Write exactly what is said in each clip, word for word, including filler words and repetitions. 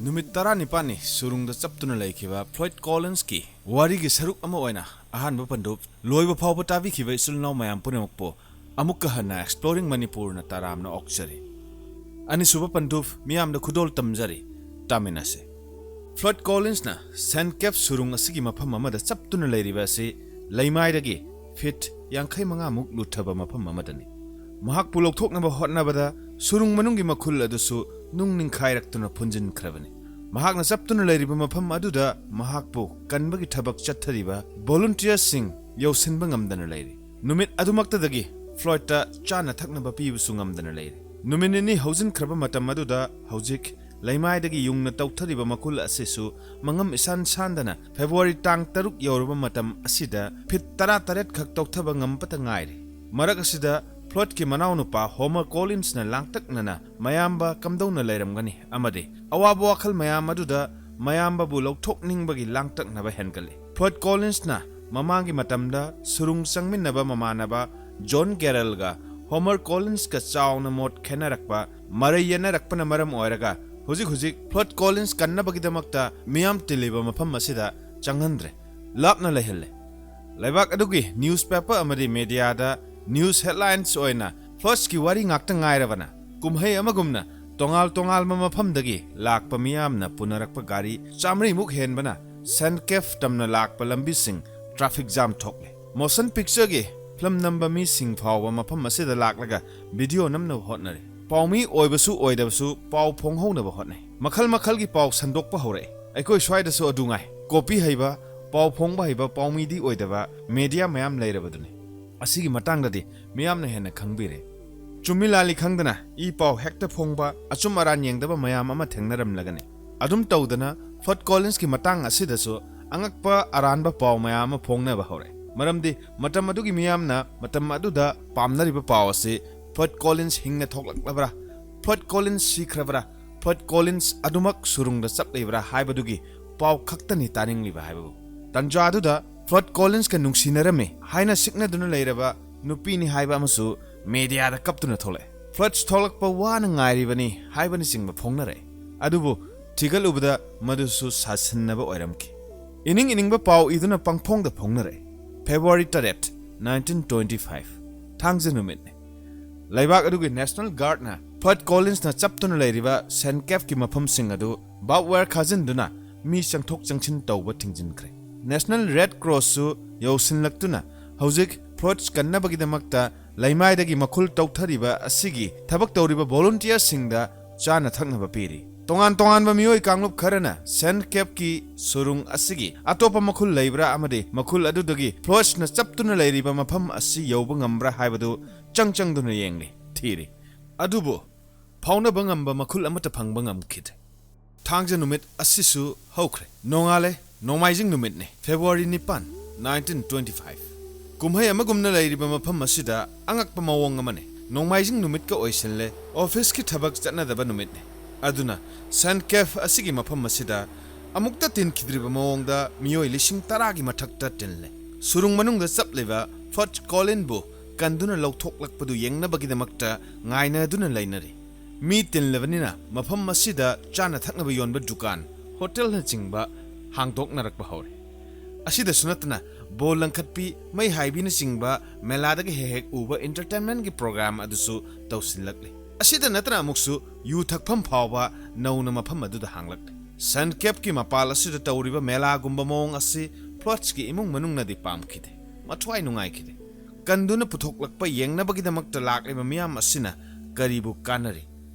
ꯅꯨꯃꯤꯠ ꯇꯔꯥꯅꯤꯄꯥꯜꯅꯤ ꯁꯨꯔꯨꯡꯗ ꯆꯞꯇꯨꯅ ꯂꯩꯈꯤꯕ ꯐ꯭ꯂꯣꯏꯗ ꯀꯣꯂꯤꯟꯁꯀꯤ ꯋꯥꯔꯤꯒꯤ ꯁꯔꯨꯛ ꯑꯃ ꯑꯣꯏꯅ ꯑꯍꯥꯟꯕ ꯄꯟꯗꯨꯞ ꯂꯣꯏꯕ ꯐꯥꯎꯕ ꯇꯥꯕꯤꯈꯤꯕ ꯏꯆꯤꯜ ꯏꯅꯥꯎ ꯃꯌꯥꯝ ꯄꯨꯝꯅꯃꯛꯄꯨ ꯑꯃꯨꯛꯀ ꯍꯟꯅ ꯑꯦꯛꯁꯄ꯭ꯂꯣꯔꯤꯡ ꯃꯅꯤꯄꯨꯔꯅ ꯇꯔꯥꯝꯅ ꯑꯣꯛꯆꯔꯤ꯫ ꯑꯅꯤꯁꯨꯕ ꯄꯟꯗꯨꯞ ꯃꯤꯌꯥꯝꯗ ꯈꯨꯗꯣꯜ ꯇꯝꯖꯔꯤ, ꯇꯥꯃꯤꯟꯅꯁꯤ꯫ ꯐ꯭ꯂꯣꯏꯗ ꯀꯣꯂꯤꯟꯁꯅ ꯁꯦꯟ ꯀꯦꯞ ꯁꯨꯔꯨꯡ ꯑꯁꯤꯒꯤ ꯃꯐꯝ ꯑꯃꯗ ꯆꯞꯇꯨꯅ ꯂꯩꯔꯤꯕ ꯑꯁꯤ ꯂꯩꯃꯥꯏꯗꯒꯤ ꯐꯤꯠ ꯌꯥꯡꯈꯩ ꯃꯉꯥꯃꯨꯛ ꯂꯨꯊꯕ ꯃꯐꯝ ꯑꯃꯗꯅꯤ꯫ ꯃꯍꯥꯛꯄꯨ ꯂꯧꯊꯣꯛꯅꯕ ꯍꯣꯠꯅꯕꯗ ꯁꯨꯔꯨꯡ ꯃꯅꯨꯡꯒꯤ ꯃꯈꯨꯜ ꯑꯗꯨꯁꯨ ꯅꯨꯡ ꯅꯤꯡꯈꯥꯏꯔꯛꯇꯨꯅ ꯐꯨꯟꯖꯤꯟꯈ꯭ꯔꯕꯅꯤ꯫ ꯃꯍꯥꯛꯅ ꯆꯞꯇꯨꯅ ꯂꯩꯔꯤꯕ ꯃꯐꯝ ꯑꯗꯨꯗ ꯃꯍꯥꯛꯄꯨ ꯀꯟꯕꯒꯤ ꯊꯕꯛ ꯆꯠꯊꯔꯤꯕ ꯚꯣꯂꯨꯟꯇꯤꯌꯔꯁꯤꯡ ꯌꯧꯁꯤꯟꯕ ꯉꯝꯗꯅ ꯂꯩꯔꯤ꯫ ꯅꯨꯃꯤꯠ ꯑꯗꯨꯃꯛꯇꯗꯒꯤ ꯐ꯭ꯂꯣꯏꯗꯇ ꯆꯥꯅ ꯊꯛꯅꯕ ꯄꯤꯕꯁꯨ ꯉꯝꯗꯅ ꯂꯩꯔꯤ꯫ ꯅꯨꯃꯤꯠ ꯅꯤꯅꯤ ꯍꯧꯖꯤꯟꯈ꯭ꯔꯕ ꯃꯇꯝ ꯑꯗꯨꯗ ꯍꯧꯖꯤꯛ ꯂꯩꯃꯥꯏꯗꯒꯤ ꯌꯨꯡꯅ ꯇꯧꯊꯔꯤꯕ ꯃꯈꯨꯜ ꯑꯁꯤꯁꯨ ꯃꯉꯝ ꯏꯁꯥꯟ ꯁꯥꯟꯗꯅ ꯐꯦꯕ꯭ꯔꯨꯋꯥꯔꯤ ꯇꯥꯡ ꯇꯔꯨꯛ ꯌꯧꯔꯕ ꯃꯇꯝ ꯑꯁꯤꯗ ꯐꯤꯠ ꯇꯔꯥꯇꯔꯦꯠ ꯈꯛ ꯇꯧꯊꯕ ꯉꯝꯕꯇ ꯉꯥꯏꯔꯤ꯫ ꯃꯔꯛ ꯑꯁꯤꯗ ꯐ꯭ꯂꯣꯏꯗꯀꯤ ꯃꯅꯥꯎꯅꯨꯄꯥ ꯍꯣꯃꯔ ꯀꯣꯂꯤꯟꯁꯅ ꯂꯥꯡꯇꯛꯅꯅ ꯃꯌꯥꯝꯕ ꯀꯝꯗꯧꯅ ꯂꯩꯔꯝꯒꯅꯤ ꯑꯃꯗꯤ ꯑꯋꯥꯕ ꯋꯥꯈꯜ ꯃꯌꯥꯝ ꯑꯗꯨꯗ ꯃꯌꯥꯝꯕꯕꯨ ꯂꯧꯊꯣꯛꯅꯤꯡꯕꯒꯤ ꯂꯥꯡꯇꯛꯅꯕ ꯍꯦꯟꯒꯠꯂꯤ꯫ ꯐ꯭ꯂꯣꯏꯗ ꯀꯣꯂꯤꯟꯁꯅ ꯃꯃꯥꯡꯒꯤ ꯃꯇꯝꯗ ꯁꯨꯔꯨꯡ ꯆꯪꯃꯤꯟꯅꯕ ꯃꯃꯥꯟꯅꯕ ꯖꯣꯟ ꯒꯦꯔꯜꯒ ꯍꯣꯃꯔ ꯀꯣꯂꯤꯟꯁꯀ ꯆꯥꯎꯅ ꯃꯣꯠ ꯈꯦꯠꯅꯔꯛꯄ, ꯃꯔꯩ ꯌꯦꯠꯅꯔꯛꯄꯅ ꯃꯔꯝ ꯑꯣꯏꯔꯒ ꯍꯧꯖꯤꯛ ꯍꯧꯖꯤꯛ ꯐ꯭ꯂꯣꯏꯗ ꯀꯣꯂꯤꯟꯁ ꯀꯟꯅꯕꯒꯤꯗꯃꯛꯇ ꯃꯤꯌꯥꯝ ꯇꯤꯜꯂꯤꯕ ꯃꯐꯝ ꯑꯁꯤꯗ ꯆꯪꯍꯟꯗ꯭ꯔꯦ, ꯂꯥꯞꯅ ꯂꯩꯍꯜꯂꯦ꯫ ꯂꯩꯕꯥꯛ ꯑꯗꯨꯒꯤ ꯅ꯭ꯌꯨꯁꯄꯦꯄꯔ ꯑꯃꯗꯤ ꯃꯦꯗꯤꯌꯥꯗ ꯅ꯭ꯌꯨꯁ ꯍꯦꯗꯂꯥꯏꯟꯁ ꯑꯣꯏꯅ ꯐ꯭ꯂꯣꯏꯗꯀꯤ ꯋꯥꯔꯤ ꯉꯥꯛꯇ ꯉꯥꯏꯔꯕꯅ ꯀꯨꯝꯍꯩ ꯑꯃꯒꯨꯝꯅ ꯇꯣꯉꯥꯜ ꯇꯣꯉꯥꯜꯕ ꯃꯐꯝꯗꯒꯤ ꯂꯥꯛꯄ ꯃꯤꯌꯥꯝꯅ ꯄꯨꯅꯔꯛꯄ ꯒꯥꯔꯤ ꯆꯥꯃꯔꯤꯃꯨꯛ ꯍꯦꯟꯕꯅ ꯁꯦꯟ ꯀꯦꯐ ꯇꯝꯅ ꯂꯥꯛꯄ ꯂꯝꯕꯤꯁꯤꯡ ꯇ꯭ꯔꯥꯐꯤꯛ ꯖꯥꯝ ꯊꯣꯛꯂꯦ꯫ ꯃꯣꯁꯟ ꯄꯤꯛꯆꯔꯒꯤ ꯐꯤꯂꯝ ꯅꯝꯕ ꯃꯤꯁꯤꯡ ꯐꯥꯎꯕ ꯃꯐꯝ ꯑꯁꯤꯗ ꯂꯥꯛꯂꯒ ꯚꯤꯗꯤꯑꯣ ꯅꯝꯅꯕ ꯍꯣꯠꯅꯔꯤ꯫ ꯄꯥꯎꯃꯤ ꯑꯣꯏꯕꯁꯨ ꯑꯣꯏꯗꯕꯁꯨ ꯄꯥꯎ ꯐꯣꯡꯍꯧꯅꯕ ꯍꯣꯠꯅꯩ꯫ ꯃꯈꯜ ꯃꯈꯜꯒꯤ ꯄꯥꯎ ꯁꯟꯗꯣꯛꯄ ꯍꯧꯔꯛꯑꯦ꯫ ꯑꯩꯈꯣꯏ ꯁ꯭ꯋꯥꯏꯗꯁꯨ ꯑꯗꯨ ꯉꯥꯏ꯫ ꯀꯣꯄꯤ ꯍꯩꯕ, ꯄꯥꯎ ꯐꯣꯡꯕ ꯍꯩꯕ ꯄꯥꯎꯃꯤꯗꯤ ꯑꯣꯏꯗꯕ ꯃꯦꯗꯤꯌꯥ ꯃꯌꯥꯝ ꯂꯩꯔꯕꯗꯨꯅꯤ꯫ ꯑꯁꯤꯒꯤ ꯃꯇꯥꯡꯗꯗꯤ ꯃꯤꯌꯥꯝꯅ ꯍꯦꯟꯅ ꯈꯪꯕꯤꯔꯦ꯫ ꯆꯨꯝꯃꯤ ꯂꯥꯜꯂꯤ ꯈꯪꯗꯅ ꯏ ꯄꯥꯎ ꯍꯦꯛꯇ ꯐꯣꯡꯕ, ꯑꯆꯨꯝ ꯑꯔꯥꯟ ꯌꯦꯡꯗꯕ ꯃꯌꯥꯝ ꯑꯃ ꯊꯦꯡꯅꯔꯝꯂꯒꯅꯤ꯫ ꯑꯗꯨꯝ ꯇꯧꯗꯅ ꯐ꯭ꯂꯣꯏꯗ ꯀꯣꯂꯤꯟꯁꯀꯤ ꯃꯇꯥꯡ ꯑꯁꯤꯗꯁꯨ ꯑꯉꯛꯄ ꯑꯔꯥꯟꯕ ꯄꯥꯎ ꯃꯌꯥꯝ ꯑꯃ ꯐꯣꯡꯅꯕ ꯍꯧꯔꯦ꯫ ꯃꯔꯝꯗꯤ ꯃꯇꯝ ꯑꯗꯨꯒꯤ ꯃꯤꯌꯥꯝꯅ ꯃꯇꯝ ꯑꯗꯨꯗ ꯄꯥꯝꯅꯔꯤꯕ ꯄꯥꯎ ꯑꯁꯤ ꯐ꯭ꯂꯣꯏꯗ ꯀꯣꯂꯤꯟꯁ ꯍꯤꯡꯅ ꯊꯣꯛꯂꯛꯂꯕ꯭ꯔꯥ, ꯐ꯭ꯂꯣꯏꯗ ꯀꯣꯂꯤꯟꯁ ꯁꯤꯈ꯭ꯔꯕ꯭ꯔꯥ, ꯐ꯭ꯂꯣꯏꯗ ꯀꯣꯂꯤꯟꯁ ꯑꯗꯨꯃꯛ ꯁꯨꯔꯨꯡꯗ ꯆꯞ ꯂꯩꯕ꯭ꯔꯥ ꯍꯥꯏꯕꯗꯨꯒꯤ ꯄꯥꯎ ꯈꯛꯇꯅꯤ ꯇꯥꯅꯤꯡꯂꯤꯕ ꯍꯥꯏꯕꯕꯨ꯫ ꯇꯟꯖꯥ ꯑꯗꯨꯗ ꯐ꯭ꯂꯣꯏꯗ ꯀꯣꯂꯤꯟꯁꯀ ꯅꯨꯡꯁꯤꯅꯔꯝꯃꯤ ꯍꯥꯏꯅ ꯁꯤꯛꯅꯗꯨꯅ ꯂꯩꯔꯕ ꯅꯨꯄꯤꯅꯤ ꯍꯥꯏꯕ ꯑꯃꯁꯨ ꯃꯦꯗꯤꯌꯥꯗ ꯀꯞꯇꯨꯅ ꯊꯣꯛꯂꯛꯑꯦ꯫ ꯐ꯭ꯂꯣꯏꯗ ꯊꯣꯛꯂꯛꯄ ꯋꯥꯅ ꯉꯥꯏꯔꯤꯕꯅꯤ ꯍꯥꯏꯕꯅꯆꯤꯡꯕ ꯐꯣꯡꯅꯔꯛꯑꯦ꯫ ꯑꯗꯨꯕꯨ ꯊꯤꯒꯠꯂꯨꯕꯗ ꯃꯗꯨꯁꯨ ꯁꯥꯁꯤꯟꯅꯕ ꯑꯣꯏꯔꯝꯈꯤ꯫ ꯏꯅꯤꯡ ꯏꯅꯤꯡꯕ ꯄꯥꯎ ꯏꯗꯨꯅ ꯄꯪꯐꯣꯡꯗ ꯐꯣꯡꯅꯔꯦ꯫ ꯐꯦꯕ꯭ꯔꯨꯋꯥꯔꯤ ꯇꯔꯦꯠ, ꯅꯥꯏꯟꯇꯤꯟ ꯇ꯭ꯋꯦꯟꯇꯤ ꯐꯥꯏꯚ, ꯊꯥꯡꯖ ꯅꯨꯃꯤꯠꯅꯤ꯫ ꯂꯩꯕꯥꯛ ꯑꯗꯨꯒꯤ ꯅꯦꯁꯅꯦꯜ ꯒꯥꯔꯗꯅ ꯐꯔꯠ ꯀꯣꯂꯤꯟꯁꯅ ꯆꯞꯇꯨꯅ ꯂꯩꯔꯤꯕ ꯁꯦꯟ ꯀꯦꯞꯀꯤ ꯃꯐꯝꯁꯤꯡ ꯑꯗꯨ ꯕꯥꯔꯕ ꯋꯥꯌꯔ ꯈꯥꯖꯤꯟꯗꯨꯅ ꯃꯤ ꯆꯪꯊꯣꯛ ꯆꯪꯁꯤꯟ ꯇꯧꯕ ꯊꯤꯡꯖꯤꯟꯈ꯭ꯔꯦ꯫ ꯅꯦꯁꯅꯦꯜ ꯔꯦꯗ ꯀ꯭ꯔꯣꯁꯁꯨ ꯌꯧꯁꯤꯜꯂꯛꯇꯨꯅ ꯍꯧꯖꯤꯛ ꯐ꯭ꯂꯣꯏꯗ ꯀꯟꯅꯕꯒꯤꯗꯃꯛꯇ ꯂꯩꯃꯥꯏꯗꯒꯤ ꯃꯈꯨꯜ ꯇꯧꯊꯔꯤꯕ ꯑꯁꯤꯒꯤ ꯊꯕꯛ ꯇꯧꯔꯤꯕ ꯚꯣꯂꯨꯟꯇꯤꯌꯔꯁꯤꯡꯗ ꯆꯥꯅ ꯊꯛꯅꯕ ꯄꯤꯔꯤ꯫ ꯇꯣꯉꯥꯟ ꯇꯣꯉꯥꯟꯕ ꯃꯤꯑꯣꯏ ꯀꯥꯡꯂꯨꯞ ꯈꯔꯅ ꯁꯦꯟ ꯀꯦꯞꯀꯤ ꯁꯨꯔꯨꯡ ꯑꯁꯤꯒꯤ ꯑꯇꯣꯞꯄ ꯃꯈꯨꯜ ꯂꯩꯕ꯭ꯔꯥ ꯑꯃꯗꯤ ꯃꯈꯨꯜ ꯑꯗꯨꯗꯒꯤ ꯐ꯭ꯂꯣꯏꯗꯅ ꯆꯞꯇꯨꯅ ꯂꯩꯔꯤꯕ ꯃꯐꯝ ꯑꯁꯤ ꯌꯧꯕ ꯉꯝꯕ꯭ꯔꯥ ꯍꯥꯏꯕꯗꯨ ꯆꯪ ꯆꯪꯗꯨꯅ ꯌꯦꯡꯂꯤ, ꯊꯤꯔꯤ꯫ ꯑꯗꯨꯕꯨ ꯐꯥꯎꯅꯕ ꯉꯝꯕ ꯃꯈꯨꯜ ꯑꯃꯠꯇ ꯐꯪꯕ ꯉꯝꯈꯤꯗꯦ꯫ ꯊꯥꯡꯖ ꯅꯨꯃꯤꯠ ꯑꯁꯤꯁꯨ ꯍꯧꯈ꯭ꯔꯦ꯫ ꯅꯣꯡꯉꯥꯜꯂꯦ, ꯅꯣꯡꯃꯥꯏꯖꯤꯡ ꯅꯨꯃꯤꯠꯅꯤ, ꯐꯦꯕ꯭ꯔꯨꯋꯥꯔꯤ ꯅꯤꯄꯥꯟ, ꯅꯥꯏꯟꯇꯤꯟ ꯇ꯭ꯋꯦꯟꯇꯤ ꯐꯥꯏꯚ꯫ ꯀꯨꯝꯍꯩ ꯑꯃꯒꯨꯝꯅ ꯂꯩꯔꯤꯕ ꯃꯐꯝ ꯑꯁꯤꯗ ꯑꯉꯛꯄ ꯃꯑꯣꯡ ꯑꯃꯅꯤ꯫ ꯅꯣꯡꯃꯥꯏꯖꯤꯡ ꯅꯨꯃꯤꯠꯀ ꯑꯣꯏꯁꯤꯜꯂꯦ, ꯑꯣꯐꯤꯁꯀꯤ ꯊꯕꯛ ꯆꯠꯅꯗꯕ ꯅꯨꯃꯤꯠꯅꯤ꯫ ꯑꯗꯨꯅ ꯁꯦꯟ ꯀꯦꯐ ꯑꯁꯤꯒꯤ ꯃꯐꯝ ꯑꯁꯤꯗ ꯑꯃꯨꯛꯇ ꯇꯤꯟꯈꯤꯗ꯭ꯔꯤꯕ ꯃꯑꯣꯡꯗ ꯃꯤꯑꯣꯏ ꯂꯤꯁꯤꯡ ꯇꯔꯥꯒꯤ ꯃꯊꯛꯇ ꯇꯤꯜꯂꯦ꯫ ꯁꯨꯔꯨꯡ ꯃꯅꯨꯡꯗ ꯆꯞꯂꯤꯕ ꯐ꯭ꯂꯣꯏꯗ ꯀꯣꯂꯤꯟꯕꯨ ꯀꯟꯗꯨꯅ ꯂꯧꯊꯣꯛꯂꯛꯄꯗꯨ ꯌꯦꯡꯅꯕꯒꯤꯗꯃꯛꯇ ꯉꯥꯏꯅꯗꯨꯅ ꯂꯩꯅꯔꯤ꯫ ꯃꯤ ꯇꯤꯜꯂꯕꯅꯤꯅ ꯃꯐꯝ ꯑꯁꯤꯗ ꯆꯥꯅ ꯊꯛꯅꯕ ꯌꯣꯟꯕ ꯗꯨꯀꯥꯟ, ꯍꯣꯇꯦꯜꯅꯆꯤꯡꯕ ꯍꯥꯡꯗꯣꯛꯅꯔꯛꯄ ꯍꯧꯔꯦ꯫ ꯑꯁꯤꯗꯁꯨ ꯅꯠꯇꯅ ꯕꯣꯜ ꯂꯪꯈꯠꯄꯤ, ꯃꯩ ꯍꯥꯏꯕꯤꯅꯆꯤꯡꯕ ꯃꯦꯂꯥꯗꯒꯤ ꯍꯦꯛ ꯍꯦꯛ ꯎꯕ ꯏꯟꯇꯔꯇꯦꯟꯃꯦꯟꯒꯤ ꯄ꯭ꯔꯣꯒ꯭ꯔꯥꯝ ꯑꯗꯨꯁꯨ ꯇꯧꯁꯤꯜꯂꯛꯂꯤ꯫ ꯑꯁꯤꯗ ꯅꯠꯇꯅ ꯑꯃꯨꯛꯁꯨ ꯌꯨ ꯊꯛꯐꯝ ꯐꯥꯎꯕ ꯅꯧꯅ ꯃꯐꯝ ꯑꯗꯨꯗ ꯍꯥꯡꯂꯛꯂꯤ꯫ ꯁꯟ ꯀꯦꯞꯀꯤ ꯃꯄꯥꯜ ꯑꯁꯤꯗ ꯇꯧꯔꯤꯕ ꯃꯦꯂꯥꯒꯨꯝꯕ ꯃꯑꯣꯡ ꯑꯁꯤ ꯐ꯭ꯂꯣꯏꯗꯀꯤ ꯏꯃꯨꯡ ꯃꯅꯨꯡꯅꯗꯤ ꯄꯥꯝꯈꯤꯗꯦ, ꯃꯊ꯭ꯋꯥꯏ ꯅꯨꯡꯉꯥꯏꯈꯤꯗꯦ꯫ ꯀꯟꯗꯨꯅ ꯄꯨꯊꯣꯛꯂꯛꯄ ꯌꯦꯡꯅꯕꯒꯤꯗꯃꯛꯇ ꯂꯥꯛꯂꯤꯕ ꯃꯤꯌꯥꯝ ꯑꯁꯤꯅ ꯀꯔꯤꯕꯨ ꯀꯥꯟꯅꯔꯤ?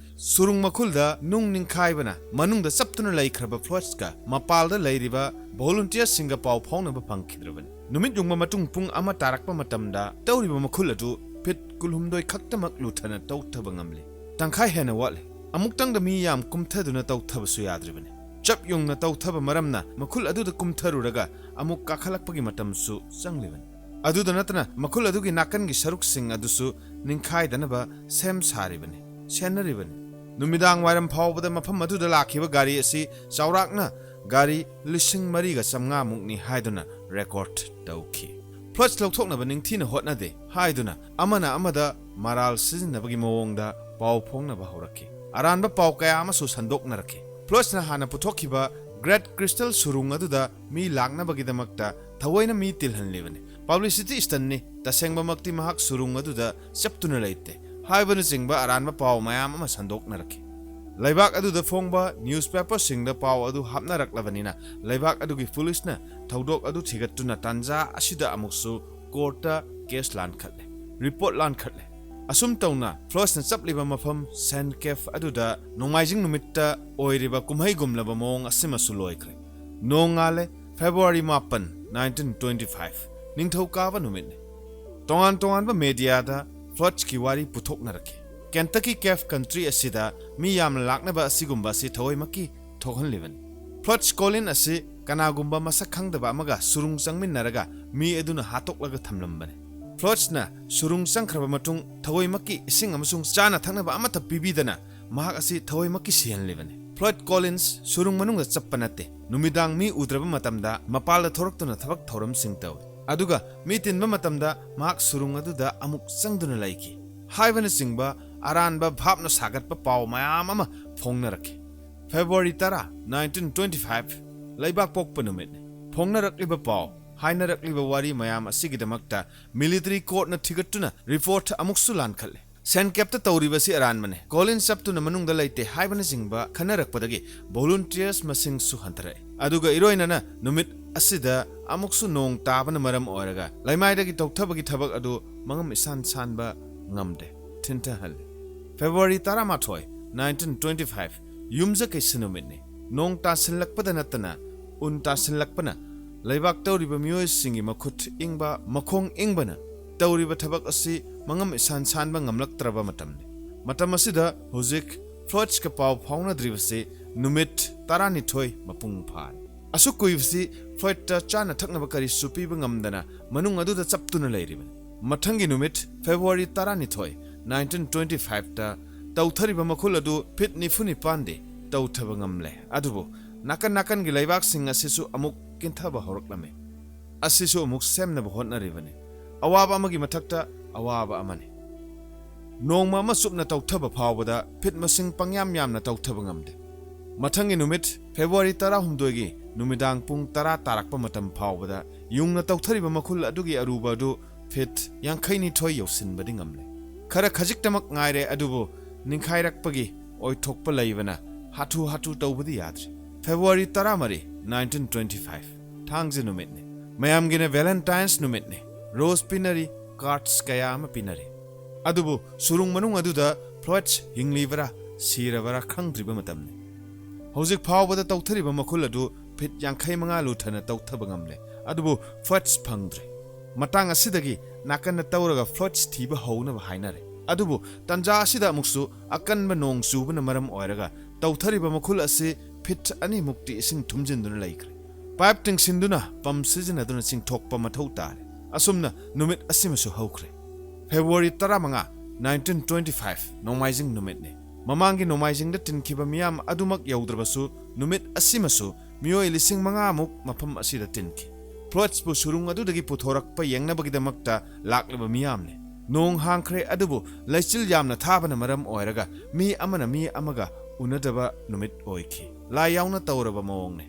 ꯁꯨꯔꯨꯡ ꯃꯈꯨꯜꯗ ꯅꯨꯡ ꯅꯤꯡꯈꯥꯏꯕꯅ ꯃꯅꯨꯡꯗ ꯆꯞꯇꯨꯅ ꯂꯩꯈ꯭ꯔꯕ ꯐ꯭ꯂꯣꯏꯗꯀ ꯃꯄꯥꯜꯗ ꯂꯩꯔꯤꯕ ꯚꯣꯂꯨꯟꯇꯤꯌꯔꯁꯤꯡꯒ ꯄꯥꯎ ꯐꯥꯎꯅꯕ ꯐꯪꯈꯤꯗ꯭ꯔꯕꯅꯤ꯫ ꯅꯨꯃꯤꯠ ꯌꯨꯡꯕ ꯃꯇꯨꯡ ꯄꯨꯡ ꯑꯃ ꯇꯥꯔꯛꯄ ꯃꯇꯝꯗ ꯇꯧꯔꯤꯕ ꯃꯈꯨꯜ ꯑꯗꯨ ꯐꯤꯠ ꯀꯨꯟꯍꯨꯝꯗꯣꯏ ꯈꯛꯇꯃꯛ ꯂꯨꯊꯅ ꯇꯧꯊꯕ ꯉꯝꯂꯤ꯫ ꯇꯪꯈꯥꯏ ꯍꯦꯟꯅ ꯋꯥꯠꯂꯤ꯫ ꯑꯃꯨꯛꯇꯪꯗ ꯃꯤ ꯌꯥꯝ ꯀꯨꯝꯊꯗꯨꯅ ꯇꯧꯊꯕꯁꯨ ꯌꯥꯗ꯭ꯔꯤꯕꯅꯤ꯫ ꯆꯞ ꯌꯨꯡꯅ ꯇꯧꯊꯕ ꯃꯔꯝꯅ ꯃꯈꯨꯜ ꯑꯗꯨꯗ ꯀꯨꯝꯊꯔꯨꯔꯒ ꯑꯃꯨꯛ ꯀꯥꯈꯠꯂꯛꯄꯒꯤ ꯃꯇꯝꯁꯨ ꯆꯪꯂꯤꯕꯅꯤ꯫ ꯑꯗꯨꯗ ꯅꯠꯇꯅ ꯃꯈꯨꯜ ꯑꯗꯨꯒꯤ ꯅꯥꯀꯟꯒꯤ ꯁꯔꯨꯛꯁꯤꯡ ꯑꯗꯨꯁꯨ ꯅꯤꯡꯈꯥꯏꯗꯅꯕ ꯁꯦꯝ ꯁꯥꯔꯤꯕꯅꯤ, ꯁꯦꯟꯅꯔꯤꯕꯅꯤ꯫ ꯅꯨꯃꯤꯗꯥꯡ ꯋꯥꯏꯔꯝ ꯐꯥꯎꯕꯗ ꯃꯐꯝ ꯑꯗꯨꯗ ꯂꯥꯛꯈꯤꯕ ꯒꯥꯔꯤ ꯑꯁꯤ ꯆꯥꯎꯔꯥꯛꯅ ꯒꯥꯔꯤ ꯂꯤꯁꯤꯡ ꯃꯔꯤꯒ ꯆꯥꯝꯃꯉꯥ ꯃꯨꯛꯅꯤ ꯍꯥꯏꯗꯨꯅ ꯔꯦꯀꯣꯔꯗ ꯇꯧꯈꯤ꯫ ꯐ꯭ꯂꯣꯏꯗ ꯂꯧꯊꯣꯛꯅꯕ ꯅꯤꯡꯊꯤꯅ ꯍꯣꯠꯅꯗꯦ ꯍꯥꯏꯗꯨꯅ ꯑꯃꯅ ꯑꯃꯗ ꯃꯔꯥꯜ ꯁꯤꯖꯤꯟꯅꯕꯒꯤ ꯃꯑꯣꯡꯗ ꯄꯥꯎ ꯐꯣꯡꯅꯕ ꯍꯧꯔꯛꯈꯤ꯫ ꯑꯔꯥꯟꯕ ꯄꯥꯎ ꯀꯌꯥ ꯑꯃꯁꯨ ꯁꯟꯗꯣꯛꯅꯔꯛꯈꯤ꯫ ꯐ꯭ꯂꯣꯏꯗꯅ ꯍꯥꯟꯅ ꯄꯨꯊꯣꯛꯈꯤꯕ ꯒ꯭ꯔꯦꯠ ꯀ꯭ꯔꯤꯁꯇꯦꯜ ꯁꯨꯔꯨꯡ ꯑꯗꯨꯗ ꯃꯤ ꯂꯥꯛꯅꯕꯒꯤꯗꯃꯛꯇ ꯊꯑꯣꯏꯅ ꯃꯤ ꯇꯤꯜꯍꯜꯂꯤꯕꯅꯤ꯫ ꯄꯕ꯭ꯂꯤꯁꯤꯇꯤ ꯁ꯭ꯇꯟꯅꯤ, ꯇꯁꯦꯡꯕꯃꯛꯇꯤ ꯃꯍꯥꯛ ꯁꯨꯔꯨꯡ ꯑꯗꯨꯗ ꯆꯞꯇꯨꯅ ꯂꯩꯇꯦ ꯍꯥꯏꯕꯅꯆꯤꯡꯕ ꯑꯔꯥꯟꯕ ꯄꯥꯎ ꯃꯌꯥꯝ ꯑꯃ ꯁꯟꯗꯣꯛꯅꯔꯛꯈꯤ꯫ ꯂꯩꯕꯥꯛ ꯑꯗꯨꯗ ꯐꯣꯡꯕ ꯅ꯭ꯌꯨꯁꯄꯦꯄꯔꯁꯤꯡꯗ ꯄꯥꯎ ꯑꯗꯨ ꯍꯥꯞꯅꯔꯛꯂꯕꯅꯤꯅ, ꯂꯩꯕꯥꯛ ꯑꯗꯨꯒꯤ ꯄꯨꯂꯤꯁꯅ ꯊꯧꯗꯣꯛ ꯑꯗꯨ ꯊꯤꯒꯠꯇꯨꯅ ꯇꯥꯟꯖꯥ ꯑꯁꯤꯗ ꯑꯃꯨꯛꯁꯨ ꯀꯣꯔꯠꯇ ꯀꯦꯁ ꯂꯥꯟꯈꯠꯂꯦ, ꯔꯤꯄꯣꯔꯠ ꯂꯥꯟꯈꯠꯂꯦ꯫ ꯑꯁꯨꯝ ꯇꯧꯅ ꯐ꯭ꯂꯣꯏꯗꯅ ꯆꯞꯂꯤꯕ ꯃꯐꯝ ꯁꯦꯟ ꯀꯦꯐ ꯑꯗꯨꯗ ꯅꯣꯡꯃꯥꯏꯖꯤꯡ ꯅꯨꯃꯤꯠꯇ ꯑꯣꯏꯔꯤꯕ ꯀꯨꯝꯍꯩꯒꯨꯝꯂꯕ ꯃꯑꯣꯡ ꯑꯁꯤꯃꯁꯨ ꯂꯣꯏꯈ꯭ꯔꯦ꯫ ꯅꯣꯡꯉꯥꯜꯂꯦ, ꯐꯦꯕ꯭ꯔꯨꯋꯥꯔꯤ ꯃꯥꯄꯟ, ꯅꯥꯏꯟꯇꯤꯟ ꯇ꯭ꯋꯦꯟꯇꯤ ꯐꯥꯏꯚ, ꯅꯤꯡꯊꯧꯀꯥꯕ ꯅꯨꯃꯤꯠꯅꯤ꯫ ꯇꯣꯉꯥꯟ ꯇꯣꯉꯥꯟꯕ ꯃꯦꯗꯤꯌꯥꯗ ꯐ꯭ꯂꯣꯏꯗꯀꯤ ꯋꯥꯔꯤ ꯄꯨꯊꯣꯛꯅꯔꯛꯈꯤ꯫ ꯀꯦꯟꯇꯀꯤ ꯀꯦꯐ ꯀꯟꯇ꯭ꯔꯤ ꯑꯁꯤꯗ ꯃꯤ ꯌꯥꯝꯅ ꯂꯥꯛꯅꯕ ꯑꯁꯤꯒꯨꯝꯕ ꯑꯁꯤ ꯊꯑꯣꯏꯃꯛꯀꯤ ꯊꯣꯛꯍꯜꯂꯤꯕꯅꯤ꯫ ꯐ꯭ꯂꯣꯏꯗ ꯀꯣꯂꯤꯟ ꯑꯁꯤ ꯀꯅꯥꯒꯨꯝꯕ ꯃꯁꯛ ꯈꯪꯗꯕ ꯑꯃꯒ ꯁꯨꯔꯨꯡ ꯆꯪꯃꯤꯟꯅꯔꯒ ꯃꯤ ꯑꯗꯨꯅ ꯍꯥꯠꯇꯣꯛꯂꯒ ꯊꯝꯂꯝꯕꯅꯤ꯫ ꯐ꯭ꯂꯣꯏꯗꯅ ꯁꯨꯔꯨꯡ ꯆꯪꯈ꯭ꯔꯕ ꯃꯇꯨꯡ ꯊꯑꯣꯏꯃꯛꯀꯤ ꯏꯁꯤꯡ ꯑꯃꯁꯨꯡ ꯆꯥꯅ ꯊꯛꯅꯕ ꯑꯃꯠꯇ ꯄꯤꯕꯤꯗꯅ ꯃꯍꯥꯛ ꯑꯁꯤ ꯊꯑꯣꯏꯃꯛꯀꯤ ꯁꯤꯍꯜꯂꯤꯕꯅꯤ꯫ ꯐ꯭ꯂꯣꯏꯗ ꯀꯣꯂꯤꯟꯁ ꯁꯨꯔꯨꯡ ꯃꯅꯨꯡꯗ ꯆꯠꯄ ꯅꯠꯇꯦ꯫ ꯅꯨꯃꯤꯗꯥꯡ ꯃꯤ ꯎꯗ꯭ꯔꯕ ꯃꯇꯝꯗ ꯃꯄꯥꯜꯗ ꯊꯣꯔꯛꯇꯨꯅ ꯊꯕꯛ ꯊꯧꯔꯝꯁꯤꯡ ꯇꯧꯏ꯫ ꯑꯗꯨꯒ ꯃꯤ ꯇꯤꯟꯕ ꯃꯇꯝꯗ ꯃꯍꯥꯛ ꯁꯨꯔꯨꯡ ꯑꯗꯨꯗ ꯑꯃꯨꯛ ꯆꯪꯗꯨꯅ ꯂꯩꯈꯤ ꯍꯥꯏꯕꯅꯆꯤꯡꯕ ꯑꯔꯥꯟꯕ ꯚꯥꯞꯅ ꯁꯥꯒꯠꯄ ꯄꯥꯎ ꯃꯌꯥꯝ ꯑꯃ ꯐꯣꯡꯅꯔꯛꯈꯤ꯫ ꯐꯦꯕ꯭ꯔꯨꯋꯥꯔꯤ ꯇꯔꯥ, ꯅꯥꯏꯟꯇꯤꯟ ꯇ꯭ꯋꯦꯟꯇꯤ ꯐꯥꯏꯚ, ꯂꯩꯕꯥꯛ ꯄꯣꯛꯄ ꯅꯨꯃꯤꯠꯅꯤ꯫ ꯐꯣꯡꯅꯔꯛꯂꯤꯕ ꯄꯥꯎ, ꯍꯥꯏꯅꯔꯛꯂꯤꯕ ꯋꯥꯔꯤ ꯃꯌꯥꯝ ꯑꯁꯤꯒꯤꯗꯃꯛꯇ ꯃꯤꯂꯤꯇꯔꯤ ꯀꯣꯔꯠꯅ ꯊꯤꯒꯠꯇꯨꯅ ꯔꯤꯄꯣꯔꯠ ꯑꯃꯨꯛꯁꯨ ꯂꯥꯟꯈꯠꯂꯦ꯫ ꯁꯦꯟ ꯀꯦꯞꯇ ꯇꯧꯔꯤꯕꯁꯤ ꯑꯔꯥꯟꯕꯅꯤ, ꯀꯣꯂꯤꯟ ꯆꯞꯇꯨꯅ ꯃꯅꯨꯡꯗ ꯂꯩꯇꯦ ꯍꯥꯏꯕꯅꯆꯤꯡꯕ ꯈꯟꯅꯔꯛꯄꯗꯒꯤ ꯚꯣꯂꯨꯟꯇꯤꯌꯔꯁ ꯃꯁꯤꯡꯁꯨ ꯍꯟꯊꯔꯛꯏ꯫ ꯑꯗꯨꯒ ꯏꯔꯣꯏꯅꯅ ꯅꯨꯃꯤꯠ ꯑꯁꯤꯗ ꯑꯃꯨꯛꯁꯨ ꯅꯣꯡ ꯇꯥꯕꯅ ꯃꯔꯝ ꯑꯣꯏꯔꯒ ꯂꯩꯃꯥꯏꯗꯒꯤ ꯇꯧꯊꯕꯒꯤ ꯊꯕꯛ ꯑꯗꯨ ꯃꯉꯝ ꯏꯁꯥꯟ ꯁꯥꯟꯕ ꯉꯝꯗꯦ, ꯊꯤꯟꯊꯍꯜꯂꯤ꯫ ꯐꯦꯕ꯭ꯔꯨꯋꯥꯔꯤ ꯇꯔꯥꯃꯥꯊꯣꯏ, ꯅꯥꯏꯟꯇꯤꯟ ꯇ꯭ꯋꯦꯟꯇꯤ ꯐꯥꯏꯚ, ꯌꯨꯝꯖꯀꯩꯁ ꯅꯨꯃꯤꯠꯅꯤ꯫ ꯅꯣꯡ ꯇꯥꯁꯤꯜꯂꯛꯄꯗ ꯅꯠꯇꯅ ꯎꯟ ꯇꯥꯁꯤꯜꯂꯛꯄꯅ ꯂꯩꯕꯥꯛ ꯇꯧꯔꯤꯕ ꯃꯤꯑꯣꯏꯁꯤꯡꯒꯤ ꯃꯈꯨꯠ ꯏꯪꯕ, ꯃꯈꯣꯡ ꯏꯪꯕꯅ ꯇꯧꯔꯤꯕ ꯊꯕꯛ ꯑꯁꯤ ꯃꯉꯝ ꯏꯁꯥꯟ ꯁꯥꯟꯕ ꯉꯝꯂꯛꯇ꯭ꯔꯕ ꯃꯇꯝꯅꯤ꯫ ꯃꯇꯝ ꯑꯁꯤꯗ ꯍꯧꯖꯤꯛ ꯐ꯭ꯂꯣꯏꯗꯀ ꯄꯥꯎ ꯐꯥꯎꯅꯗ꯭ꯔꯤꯕꯁꯤ ꯅꯨꯃꯤꯠ ꯇꯔꯥꯅꯤꯊꯣꯏ ꯃꯄꯨꯡ ꯐꯥꯔꯦ꯫ ꯑꯁꯨꯛ ꯀꯨꯏꯕꯁꯤ ꯐ꯭ꯂꯣꯏꯗꯇ ꯆꯥꯅ ꯊꯛꯅꯕ ꯀꯔꯤꯁꯨ ꯄꯤꯕ ꯉꯝꯗꯅ ꯃꯅꯨꯡ ꯑꯗꯨꯗ ꯆꯞꯇꯨꯅ ꯂꯩꯔꯤꯕꯅꯤ꯫ ꯃꯊꯪꯒꯤ ꯅꯨꯃꯤꯠ, ꯐꯦꯕ꯭ꯔꯨꯋꯥꯔꯤ ꯇꯔꯥꯅꯤꯊꯣꯏ, ꯅꯥꯏꯟꯇꯤꯟ ꯇ꯭ꯋꯦꯟꯇꯤ ꯐꯥꯏꯚꯇ ꯇꯧꯊꯔꯤꯕ ꯃꯈꯨꯜ ꯑꯗꯨ ꯐꯤꯠ ꯅꯤꯐꯨ ꯅꯤꯄꯥꯟꯗꯤ ꯇꯧꯊꯕ ꯉꯝꯂꯦ꯫ ꯑꯗꯨꯕꯨ ꯅꯥꯀꯟ ꯅꯥꯀꯟꯒꯤ ꯂꯩꯕꯥꯛꯁꯤꯡ ꯑꯁꯤꯁꯨ ꯑꯃꯨꯛ ꯀꯤꯟꯊꯕ ꯍꯧꯔꯛꯂꯝꯃꯤ꯫ ꯑꯁꯤꯁꯨ ꯑꯃꯨꯛ ꯁꯦꯝꯅꯕ ꯍꯣꯠꯅꯔꯤꯕꯅꯤ꯫ ꯑꯋꯥꯕ ꯑꯃꯒꯤ ꯃꯊꯛꯇ ꯑꯋꯥꯕ ꯑꯃꯅꯤ꯫ ꯅꯣꯡꯃ ꯑꯃ ꯆꯨꯞꯅ ꯇꯧꯊꯕ ꯐꯥꯎꯕꯗ ꯐꯤꯠ ꯃꯁꯤꯡ ꯄꯪꯌꯥꯝ ꯌꯥꯝꯅ ꯇꯧꯊꯕ ꯉꯝꯗꯦ꯫ ꯃꯊꯪꯒꯤ ꯅꯨꯃꯤꯠ, ꯐꯦꯕ꯭ꯔꯨꯋꯥꯔꯤ ꯇꯔꯥꯍꯨꯝꯗꯣꯏꯒꯤ ꯅꯨꯃꯤꯗꯥꯡ ꯄꯨꯡ ꯇꯔꯥ ꯇꯥꯔꯛꯄ ꯃꯇꯝ ꯐꯥꯎꯕꯗ ꯌꯨꯡꯅ ꯇꯧꯊꯔꯤꯕ ꯃꯈꯨꯜ ꯑꯗꯨꯒꯤ ꯑꯔꯨꯕ ꯑꯗꯨ ꯐꯤꯠ ꯌꯥꯡꯈꯩꯅꯤꯊꯣꯏ ꯌꯧꯁꯤꯟꯕꯗꯤ ꯉꯝꯂꯦ꯫ ꯈꯔ ꯈꯖꯤꯛꯇꯃꯛ ꯉꯥꯏꯔꯦ, ꯑꯗꯨꯕꯨ ꯅꯤꯡꯈꯥꯏꯔꯛꯄꯒꯤ ꯑꯣꯏꯊꯣꯛꯄ ꯂꯩꯕꯅ ꯍꯥꯊꯨ ꯍꯥꯊꯨ ꯇꯧꯕꯗꯤ ꯌꯥꯗ꯭ꯔꯦ꯫ ꯐꯦꯕ꯭ꯔꯨꯋꯥꯔꯤ ꯇꯔꯥꯃꯔꯤ, nineteen twenty five, ꯊꯥꯡꯖ ꯅꯨꯃꯤꯠꯅꯤ꯫ ꯃꯌꯥꯝꯒꯤꯅ ꯚꯦꯂꯦꯟꯇꯥꯏꯟꯁ ꯅꯨꯃꯤꯠꯅꯤ꯫ ꯔꯣꯁ ꯄꯤꯅꯔꯤ, ꯀꯥꯔꯗꯁ ꯀꯌꯥ ꯑꯃ ꯄꯤꯅꯔꯤ꯫ ꯑꯗꯨꯕꯨ ꯁꯨꯔꯨꯡ ꯃꯅꯨꯡ ꯑꯗꯨꯗ ꯐ꯭ꯂꯣꯏꯗ ꯍꯤꯡꯂꯤꯕꯔꯥ ꯁꯤꯔꯕꯔꯥ ꯈꯪꯗ꯭ꯔꯤꯕ ꯃꯇꯝꯅꯤ꯫ ꯍꯧꯖꯤꯛ ꯐꯥꯎꯕꯗ ꯇꯧꯊꯔꯤꯕ ꯃꯈꯨꯜ ꯑꯗꯨ ꯐꯤꯠ ꯌꯥꯡꯈꯩ ꯃꯉꯥ ꯂꯨꯊꯅ ꯇꯧꯊꯕ ꯉꯝꯂꯦ, ꯑꯗꯨꯕꯨ ꯐ꯭ꯂꯣꯏꯗ ꯐꯪꯗ꯭ꯔꯦ꯫ ꯃꯇꯥꯡ ꯑꯁꯤꯗꯒꯤ ꯅꯥꯀꯟꯗ ꯇꯧꯔꯒ ꯐ꯭ꯂꯣꯏꯗ ꯊꯤꯕ ꯍꯧꯅꯕ ꯍꯥꯏꯅꯔꯦ꯫ ꯑꯗꯨꯕꯨ ꯇꯟꯖꯥ ꯑꯁꯤꯗ ꯑꯃꯨꯛꯁꯨ ꯑꯀꯟꯕ ꯅꯣꯡ ꯆꯨꯕꯅ ꯃꯔꯝ ꯑꯣꯏꯔꯒ ꯇꯧꯊꯔꯤꯕ ꯃꯈꯨꯜ ꯑꯁꯤ ꯐꯤꯠ ꯑꯅꯤꯃꯨꯛꯇꯤ ꯏꯁꯤꯡ ꯊꯨꯝꯖꯤꯟꯗꯨꯅ ꯂꯩꯈ꯭ꯔꯦ꯫ ꯄꯥꯏꯞ ꯇꯤꯡꯁꯤꯟꯗꯨꯅ ꯄꯝ ꯁꯤꯖꯤꯟꯅꯗꯨꯅ ꯆꯤꯡꯊꯣꯛꯄ ꯃꯊꯧ ꯇꯥꯔꯦ꯫ ꯑꯁꯨꯝꯅ ꯅꯨꯃꯤꯠ ꯑꯁꯤꯃꯁꯨ ꯍꯧꯈ꯭ꯔꯦ꯫ ꯐꯦꯕ꯭ꯔꯨꯋꯥꯔꯤ ꯇꯔꯥꯃꯉꯥ, nineteen twenty five, ꯅꯣꯡꯃꯥꯏꯖꯤꯡ ꯅꯨꯃꯤꯠꯅꯤ꯫ ꯃꯃꯥꯡꯒꯤ ꯅꯣꯡꯃꯥꯏꯖꯤꯡꯗ ꯇꯤꯟꯈꯤꯕ ꯃꯤꯌꯥꯝ ꯑꯗꯨꯃꯛ ꯌꯧꯗ꯭ꯔꯕꯁꯨ, ꯅꯨꯃꯤꯠ ꯑꯁꯤꯃꯁꯨ ꯃꯤꯑꯣꯏ ꯂꯤꯁꯤꯡ ꯃꯉꯥꯃꯨꯛ ꯃꯐꯝ ꯑꯁꯤꯗ ꯇꯤꯟꯈꯤ꯫ ꯐ꯭ꯂꯣꯏꯗꯁꯄꯨ ꯁꯨꯔꯨꯡ ꯑꯗꯨꯗꯒꯤ ꯄꯨꯊꯣꯔꯛꯄ ꯌꯦꯡꯅꯕꯒꯤꯗꯃꯛꯇ ꯂꯥꯛꯂꯤꯕ ꯃꯤꯌꯥꯝꯅꯤ꯫ ꯅꯣꯡ ꯍꯥꯡꯈ꯭ꯔꯦ, ꯑꯗꯨꯕꯨ ꯂꯩꯆꯤꯜ ꯌꯥꯝꯅ ꯊꯥꯕꯅ ꯃꯔꯝ ꯑꯣꯏꯔꯒ ꯃꯤ ꯑꯃꯅ ꯃꯤ ꯑꯃꯒ ꯎꯅꯗꯕ ꯅꯨꯃꯤꯠ ꯑꯣꯏꯈꯤ꯫ ꯂꯥꯏ ꯌꯥꯎꯅ ꯇꯧꯔꯕ ꯃꯑꯣꯡꯅꯤ꯫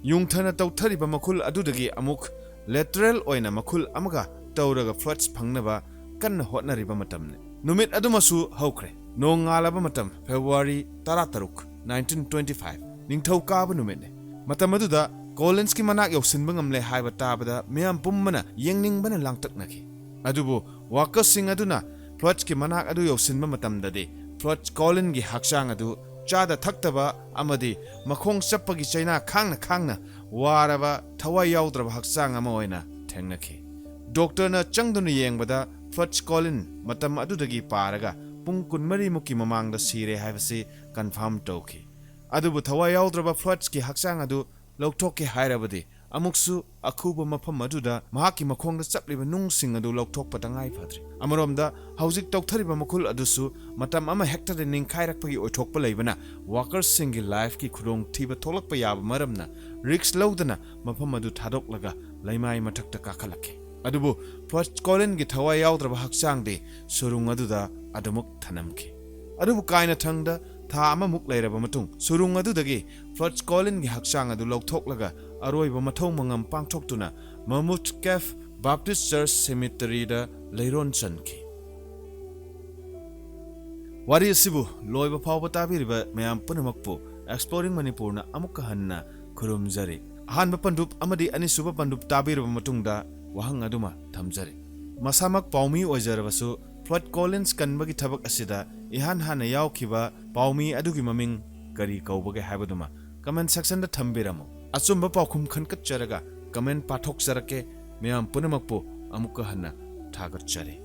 ꯌꯨꯡꯊꯅ ꯇꯧꯊꯔꯤꯕ ꯃꯈꯨꯜ ꯑꯗꯨꯗꯒꯤ ꯑꯃꯨꯛ ꯂꯦꯇꯔꯦꯜ ꯑꯣꯏꯅ ꯃꯈꯨꯜ ꯑꯃꯒ ꯇꯧꯔꯒ ꯐ꯭ꯂꯣꯏꯗꯁ ꯐꯪꯅꯕ ꯀꯟꯅ ꯍꯣꯠꯅꯔꯤꯕ ꯃꯇꯝꯅꯤ꯫ ꯅꯨꯃꯤꯠ ꯑꯗꯨꯃꯁꯨ ꯍꯧꯈ꯭ꯔꯦ꯫ ꯅꯣꯡ ꯉꯥꯜꯂꯕ ꯃꯇꯝ, ꯐꯦꯕ꯭ꯔꯨꯋꯥꯔꯤ ꯇꯔꯥꯇꯔꯨꯛ, nineteen twenty five, ꯅꯤꯡꯊꯧꯀꯥꯕ ꯅꯨꯃꯤꯠꯅꯤ꯫ ꯃꯇꯝ ꯑꯗꯨꯗ ꯀꯣꯂꯤꯟꯁꯀꯤ ꯃꯅꯥꯛ ꯌꯧꯁꯤꯟꯕ ꯉꯝꯂꯦ ꯍꯥꯏꯕ ꯇꯥꯕꯗ ꯃꯤꯌꯥꯝ ꯄꯨꯝꯕꯅ ꯌꯦꯡꯅꯤꯡꯕꯅ ꯂꯥꯡꯇꯛꯅꯈꯤ꯫ ꯑꯗꯨꯕꯨ ꯋꯥꯀꯔꯁꯤꯡ ꯑꯗꯨꯅ ꯐ꯭ꯂꯣꯏꯗꯁꯀꯤ ꯃꯅꯥꯛ ꯑꯗꯨ ꯌꯧꯁꯤꯟꯕ ꯃꯇꯝꯗꯗꯤ ꯐ꯭ꯂꯣꯏꯗꯁ ꯀꯣꯂꯤꯟꯒꯤ ꯍꯛꯆꯥꯡ ꯑꯗꯨ ꯆꯥꯗ ꯊꯛꯇꯕ ꯑꯃꯗꯤ ꯃꯈꯣꯡ ꯆꯞꯄꯒꯤ ꯆꯩꯅꯥ ꯈꯥꯡꯅ ꯈꯥꯡꯅ ꯋꯥꯔꯕ, ꯊꯋꯥꯏ ꯌꯥꯎꯗ꯭ꯔꯕ ꯍꯛꯆꯥꯡ ꯑꯃ ꯑꯣꯏꯅ ꯊꯦꯡꯅꯈꯤ꯫ ꯗꯣꯛꯇꯔꯅ ꯆꯪꯗꯨꯅ ꯌꯦꯡꯕꯗ ꯐ꯭ꯂꯣꯏꯗꯁ ꯀꯣꯂꯤꯟ ꯃꯇꯝ ꯑꯗꯨꯗꯒꯤ ꯄꯥꯔꯒ ꯄꯨꯡ ꯀꯨꯟꯃꯔꯤꯃꯨꯛꯀꯤ ꯃꯃꯥꯡꯗ ꯁꯤꯔꯦ ꯍꯥꯏꯕꯁꯤ ꯀꯟꯐꯥꯔꯝ ꯇꯧꯈꯤ꯫ ꯑꯗꯨꯕꯨ ꯊꯋꯥꯏ ꯌꯥꯎꯗ꯭ꯔꯕ ꯐ꯭ꯂꯣꯏꯗꯁꯀꯤ ꯍꯛꯆꯥꯡ ꯑꯗꯨ ꯂꯧꯊꯣꯛꯀꯦ ꯍꯥꯏꯔꯕꯗꯤ ꯑꯃꯨꯛꯁꯨ ꯑꯈꯨꯕ ꯃꯐꯝ ꯑꯗꯨꯗ ꯃꯍꯥꯛꯀꯤ ꯃꯈꯣꯡꯗ ꯆꯞꯂꯤꯕ ꯅꯨꯡꯁꯤꯡ ꯑꯗꯨ ꯂꯧꯊꯣꯛꯄ ꯇꯉꯥꯏ ꯐꯗ꯭ꯔꯦ꯫ ꯑꯃꯔꯣꯝꯗ ꯍꯧꯖꯤꯛ ꯇꯧꯊꯔꯤꯕ ꯃꯈꯨꯜ ꯑꯗꯨꯁꯨ ꯃꯇꯝ ꯑꯃ ꯍꯦꯛꯇꯗ ꯅꯤꯡꯈꯥꯏꯔꯛꯄꯒꯤ ꯑꯣꯏꯊꯣꯛꯄ ꯂꯩꯕꯅ ꯋꯥꯀꯔꯁꯤꯡꯒꯤ ꯂꯥꯏꯐꯀꯤ ꯈꯨꯗꯣꯡꯊꯤꯕ ꯊꯣꯛꯂꯛꯄ ꯌꯥꯕ ꯃꯔꯝꯅ ꯔꯤꯛꯁ ꯂꯧꯗꯅ ꯃꯐꯝ ꯑꯗꯨ ꯊꯥꯗꯣꯛꯂꯒ ꯂꯩꯃꯥꯏ ꯃꯊꯛꯇ ꯀꯥꯈꯠꯂꯛꯈꯤ꯫ ꯑꯗꯨꯕꯨ ꯐ꯭ꯂꯣꯏꯗꯁ ꯀꯣꯂꯤꯟꯒꯤ ꯊꯋꯥꯏ ꯌꯥꯎꯗ꯭ꯔꯕ ꯍꯛꯆꯥꯡꯗꯤ ꯁꯨꯔꯨꯡ ꯑꯗꯨꯗ ꯑꯗꯨꯃꯛ ꯊꯅꯝꯈꯤ꯫ ꯑꯗꯨꯕꯨ ꯀꯥꯏꯅꯊꯪꯗ ꯊꯥ ꯑꯃꯃꯨꯛ ꯂꯩꯔꯕ ꯃꯇꯨꯡ ꯁꯨꯔꯨꯡ ꯑꯗꯨꯗꯒꯤ ꯐ꯭ꯂꯣꯏꯗ ꯀꯣꯂꯤꯟꯒꯤ ꯍꯛꯆꯥꯡ ꯑꯗꯨ ꯂꯧꯊꯣꯛꯂꯒ ꯑꯔꯣꯏꯕ ꯃꯊꯧ ꯃꯉꯝ ꯄꯥꯡꯊꯣꯛꯇꯨꯅ ꯃꯃꯨꯊ ꯀꯦꯐ ꯕꯥꯞꯇꯤꯁ ꯆꯔꯆ ꯁꯦꯃꯤꯇꯔꯤꯗ ꯂꯩꯔꯣꯟ ꯆꯟꯈꯤ꯫ ꯋꯥꯔꯤ ꯑꯁꯤꯕꯨ ꯂꯣꯏꯕ ꯐꯥꯎꯕ ꯇꯥꯕꯤꯔꯤꯕ ꯃꯌꯥꯝ ꯄꯨꯝꯅꯃꯛꯄꯨ ꯑꯦꯛꯁꯄ꯭ꯂꯣꯔꯤꯡ ꯃꯅꯤꯄꯨꯔꯅ ꯑꯃꯨꯛꯀ ꯍꯟꯅ ꯈꯨꯔꯨꯝꯖꯔꯤ꯫ ꯑꯍꯥꯟꯕ ꯄꯟꯗꯨꯞ ꯑꯃꯗꯤ ꯑꯅꯤꯁꯨꯕ ꯄꯟꯗꯨꯞ ꯇꯥꯕꯤꯔꯕ ꯃꯇꯨꯡꯗ ꯋꯥꯍꯪ ꯑꯗꯨꯃ ꯊꯝꯖꯔꯤ꯫ ꯃꯁꯥꯃꯛ ꯄꯥꯎꯃꯤ ꯑꯣꯏꯖꯔꯕꯁꯨ ꯐ꯭ꯂꯣꯏꯗ ꯀꯣꯂꯤꯟꯁ ꯀꯟꯕꯒꯤ ꯊꯕꯛ ꯑꯁꯤꯗ ꯏꯍꯥꯟ ꯍꯥꯟꯅ ꯌꯥꯎꯈꯤꯕ ꯄꯥꯎꯃꯤ ꯑꯗꯨꯒꯤ ꯃꯃꯤꯡ ꯀꯔꯤ ꯀꯧꯕꯒꯦ ꯍꯥꯏꯕꯗꯨꯃ ꯀꯃꯦꯟ ꯁꯦꯛꯁꯟꯗ ꯊꯝꯕꯤꯔꯝꯃꯨ꯫ ꯑꯆꯨꯝꯕ ꯄꯥꯎꯈꯨꯝ ꯈꯟꯒꯠꯆꯔꯒ ꯀꯃꯦꯟ ꯄꯥꯊꯣꯛꯆꯔꯛꯀꯦ꯫ ꯃꯌꯥꯝ ꯄꯨꯝꯅꯃꯛꯄꯨ ꯑꯃꯨꯛꯀ ꯍꯟꯅ ꯊꯥꯒꯠꯆꯔꯤ꯫